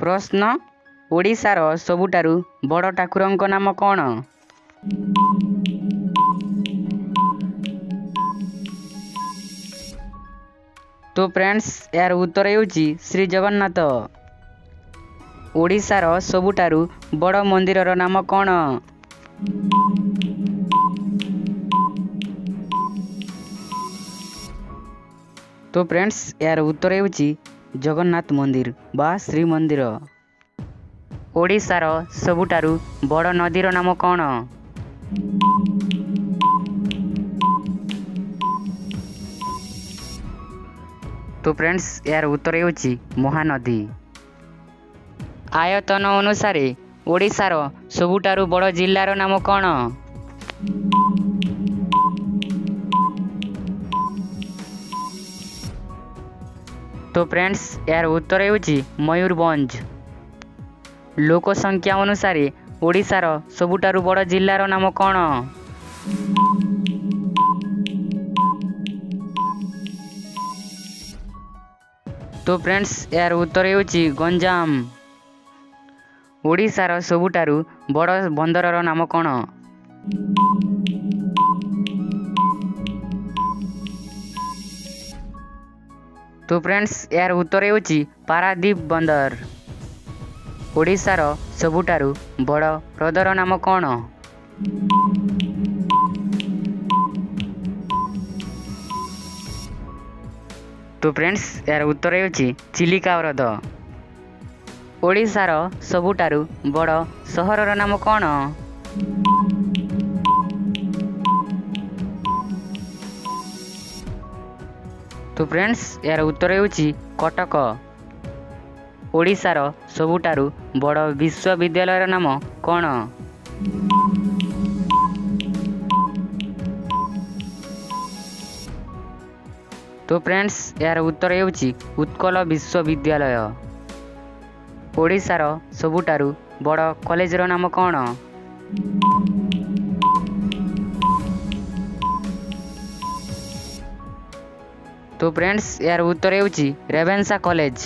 ପ୍ରଶ୍ନ, ଓଡ଼ିଶାର ସବୁଠାରୁ ବଡ଼ ଠାକୁରଙ୍କ ନାମ କ'ଣ? ତ ଫ୍ରେଣ୍ଡସ୍, ଏହାର ଉତ୍ତର ହେଉଛି ଶ୍ରୀ ଜଗନ୍ନାଥ। ଓଡ଼ିଶାର ସବୁଠାରୁ ବଡ଼ ମନ୍ଦିରର ନାମ କ'ଣ? ତ ଫ୍ରେଣ୍ଡସ୍, ଏହାର ଉତ୍ତର ହେଉଛି ଜଗନ୍ନାଥ ମନ୍ଦିର ବା ଶ୍ରୀମନ୍ଦିର। ଓଡ଼ିଶାର ସବୁଠାରୁ ବଡ଼ ନଦୀର ନାମ କ'ଣ? ତ ଫ୍ରେଣ୍ଡସ୍, ଏହାର ଉତ୍ତର ହେଉଛି ମହାନଦୀ। ଆୟତନ ଅନୁସାରେ ଓଡ଼ିଶାର ସବୁଠାରୁ ବଡ଼ ଜିଲ୍ଲାର ନାମ କ'ଣ? ତ ଫ୍ରେଣ୍ଡସ୍, ଏହାର ଉତ୍ତର ହେଉଛି ମୟୂରଭଞ୍ଜ। ଲୋକ ସଂଖ୍ୟା ଅନୁସାରେ ଓଡ଼ିଶାର ସବୁଠାରୁ ବଡ଼ ଜିଲ୍ଲାର ନାମ କ'ଣ? ତ ଫ୍ରେଣ୍ଡସ୍, ଏହାର ଉତ୍ତର ହେଉଛି ଗଞ୍ଜାମ। ଓଡ଼ିଶାର ସବୁଠାରୁ ବଡ଼ ବନ୍ଦରର ନାମ କ'ଣ? ତ ଫ୍ରେଣ୍ଡସ୍, ଏହାର ଉତ୍ତର ହେଉଛି ପାରାଦ୍ୱୀପ ବନ୍ଦର। ଓଡ଼ିଶାର ସବୁଠାରୁ ବଡ଼ ହ୍ରଦର ନାମ କ'ଣ? ତ ଫ୍ରେଣ୍ଡସ୍, ଏହାର ଉତ୍ତର ହେଉଛି ଚିଲିକା ହ୍ରଦ। ଓଡ଼ିଶାର ସବୁଠାରୁ ବଡ଼ ସହରର ନାମ କ'ଣ? ତ ଫ୍ରେଣ୍ଡସ୍, ଏହାର ଉତ୍ତର ହେଉଛି କଟକ। ଓଡ଼ିଶାର ସବୁଠାରୁ ବଡ଼ ବିଶ୍ୱବିଦ୍ୟାଳୟର ନାମ କ'ଣ? ତ ଫ୍ରେଣ୍ଡସ୍, ଏହାର ଉତ୍ତର ହେଉଛି ଉତ୍କଳ ବିଶ୍ୱବିଦ୍ୟାଳୟ। ଓଡ଼ିଶାର ସବୁଠାରୁ ବଡ଼ କଲେଜର ନାମ କ'ଣ? ତ ଫ୍ରେଣ୍ଡସ୍, ଏହାର ଉତ୍ତର ହେଉଛି ରେଭେନ୍ସା କଲେଜ।